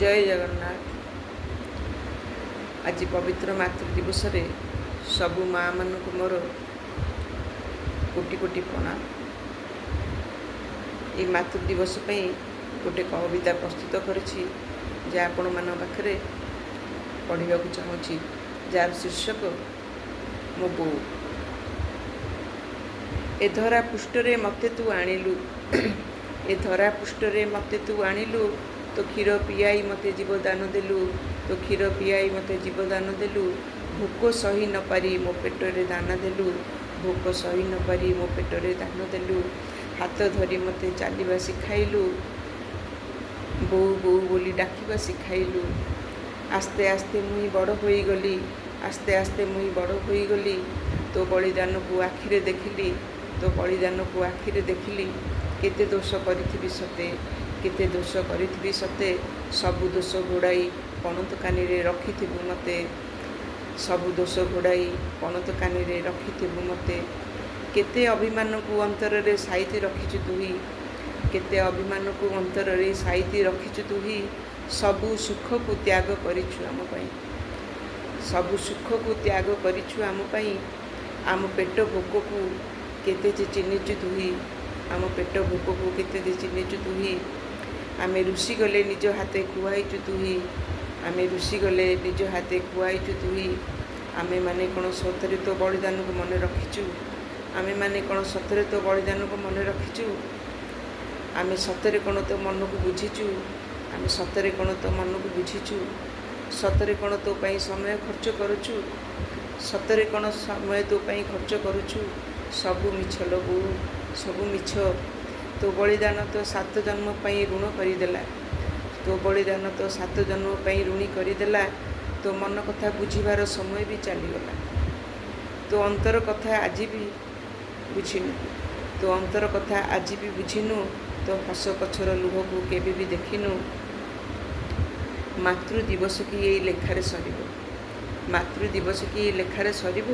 ଜୟ ଜଗନ୍ନାଥ। ଆଜି ପବିତ୍ର ମାତୃ ଦିବସରେ ସବୁ ମାଆମାନଙ୍କୁ ମୋର କୋଟି କୋଟି ପ୍ରଣାମ। ଏଇ ମାତୃ ଦିବସ ପାଇଁ ଗୋଟେ କବିତା ପ୍ରସ୍ତୁତ କରିଛି, ଯାହା ଆପଣମାନଙ୍କ ପାଖରେ ପଢ଼ିବାକୁ ଚାହୁଁଛି, ଯାହାର ଶୀର୍ଷକ ମୋ ବୋଉ। ଏ ଧରା ପୃଷ୍ଠରେ ମୋତେ ତୁ ଆଣିଲୁ, ଏ ଧରା ପୃଷ୍ଠରେ ମୋତେ ତୁ ଆଣିଲୁ, ତୋ କ୍ଷୀର ପିଆଇ ମୋତେ ଜୀବଦାନ ଦେଲୁ, ତୋ କ୍ଷୀର ପିଆଇ ମୋତେ ଜୀବଦାନ ଦେଲୁ। ଭୋକ ସହି ନପାରି ମୋ ପେଟରେ ଦାନା ଦେଲୁ, ଭୋକ ସହି ନପାରି ମୋ ପେଟରେ ଦାନା ଦେଲୁ। ହାତ ଧରି ମୋତେ ଚାଲିବା ଶିଖାଇଲୁ, ବୋଉ ବୋଉ ବୋଲି ଡାକିବା ଶିଖାଇଲୁ। ଆସ୍ତେ ଆସ୍ତେ ମୁଇଁ ବଡ଼ ହୋଇଗଲି, ଆସ୍ତେ ଆସ୍ତେ ମୁଇଁ ବଡ଼ ହୋଇଗଲି, ତୋ ବଳିଦାନକୁ ଆଖିରେ ଦେଖିଲି, ତୋ ବଳିଦାନକୁ ଆଖିରେ ଦେଖିଲି। କେତେ ଦୋଷ କରିଥିବି ସତେ, କେତେ ଦୋଷ କରିଥିବି ସତେ, ସବୁ ଦୋଷ ଘୋଡ଼ାଇ ପଣତ କାନିରେ ରଖିଥିବୁ ମୋତେ, ସବୁ ଦୋଷ ଘୋଡ଼ାଇ ପଣତ କାନିରେ ରଖିଥିବୁ ମୋତେ। କେତେ ଅଭିମାନକୁ ଅନ୍ତରରେ ସାଇତି ରଖିଛୁ ତୁହି, କେତେ ଅଭିମାନକୁ ଅନ୍ତରରେ ସାଇତି ରଖିଛୁ ତୁହି, ସବୁ ସୁଖକୁ ତ୍ୟାଗ କରିଛୁ ଆମ ପାଇଁ, ସବୁ ସୁଖକୁ ତ୍ୟାଗ କରିଛୁ ଆମ ପାଇଁ। ଆମ ପେଟ ଭୋକକୁ କେତେ ଯେ ଚିହ୍ନିଛୁ ତୁହି, ଆମ ପେଟ ଭୋକକୁ କେତେ ଯେ ଚିହ୍ନିଛୁ ତୁହି। ଆମେ ରୁଷିଗଲେ ନିଜ ହାତେ ଖୁଆଇଛୁ ତୁହି, ଆମେ ରୁଷିଗଲେ ନିଜ ହାତେ ଖୁଆଇଛୁ ତୁହି। ଆମେମାନେ କ'ଣ ସତରେ ତୋ ବଳିଦାନକୁ ମନେ ରଖିଛୁ? ଆମେମାନେ କ'ଣ ସତରେ ତୋ ବଳିଦାନକୁ ମନେ ରଖିଛୁ? ଆମେ ସତରେ କ'ଣ ତୋ ମନକୁ ବୁଝିଛୁ? ଆମେ ସତରେ କ'ଣ ତୋ ମନକୁ ବୁଝିଛୁ? ସତରେ କ'ଣ ତୋ ପାଇଁ ସମୟ ଖର୍ଚ୍ଚ କରୁଛୁ? ସତରେ କ'ଣ ସମୟ ତୋ ପାଇଁ ଖର୍ଚ୍ଚ କରୁଛୁ? ସବୁ ମିଛ ଲୋ ବୋଉ, ସବୁ ମିଛ। ତୋ ବଳିଦାନ ତ ସାତ ଜନ୍ମ ପାଇଁ ଋଣ କରିଦେଲା, ତୋ ବଳିଦାନ ତ ସାତ ଜନ୍ମ ପାଇଁ ଋଣୀ କରିଦେଲା। ତୋ ମନ କଥା ବୁଝିବାର ସମୟ ବି ଚାଲିଗଲା। ତୋ ଅନ୍ତର କଥା ଆଜି ବି ବୁଝିନୁ, ତୋ ଅନ୍ତର କଥା ଆଜି ବି ବୁଝିନୁ, ତୋ ହସ ପଛର ଲୁହକୁ କେବେ ବି ଦେଖିନୁ। ମାତୃ ଦିବସ କି ଏଇ ଲେଖାରେ ସରିବ? ମାତୃ ଦିବସ କି ଏଇ ଲେଖାରେ ସରିବ?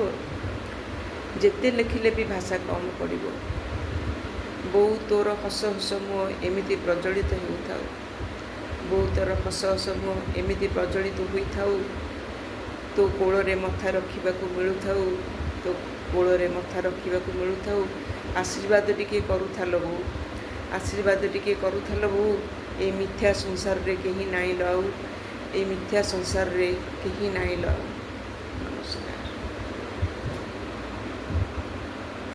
ଯେତେ ଲେଖିଲେ ବି ଭାଷା କମ୍ ପଡ଼ିବ। ବୋଉ, ତୋର ହସ ହସ ମୁହଁ ଏମିତି ପ୍ରଜ୍ୱଳିତ ହେଉଥାଉ, ବୋଉ ତୋର ହସ ହସ ମୁହଁ ଏମିତି ପ୍ରଜ୍ୱଳିତ ହୋଇଥାଉ, ତୋ କୋଳରେ ମଥା ରଖିବାକୁ ମିଳୁଥାଉ, ତୋ କୋଳରେ ମଥା ରଖିବାକୁ ମିଳୁଥାଉ। ଆଶୀର୍ବାଦ ଟିକେ କରୁଥାଲୋ ବୋଉ, ଆଶୀର୍ବାଦ ଟିକେ କରୁଥାଲୋ ବୋଉ। ଏ ମିଥ୍ୟା ସଂସାରରେ କେହି ନାଇଁ ଲୋ ଆଉ, ଏ ମିଥ୍ୟା ସଂସାରରେ କେହି ନାଇଁ ଲୋ ଆଉ।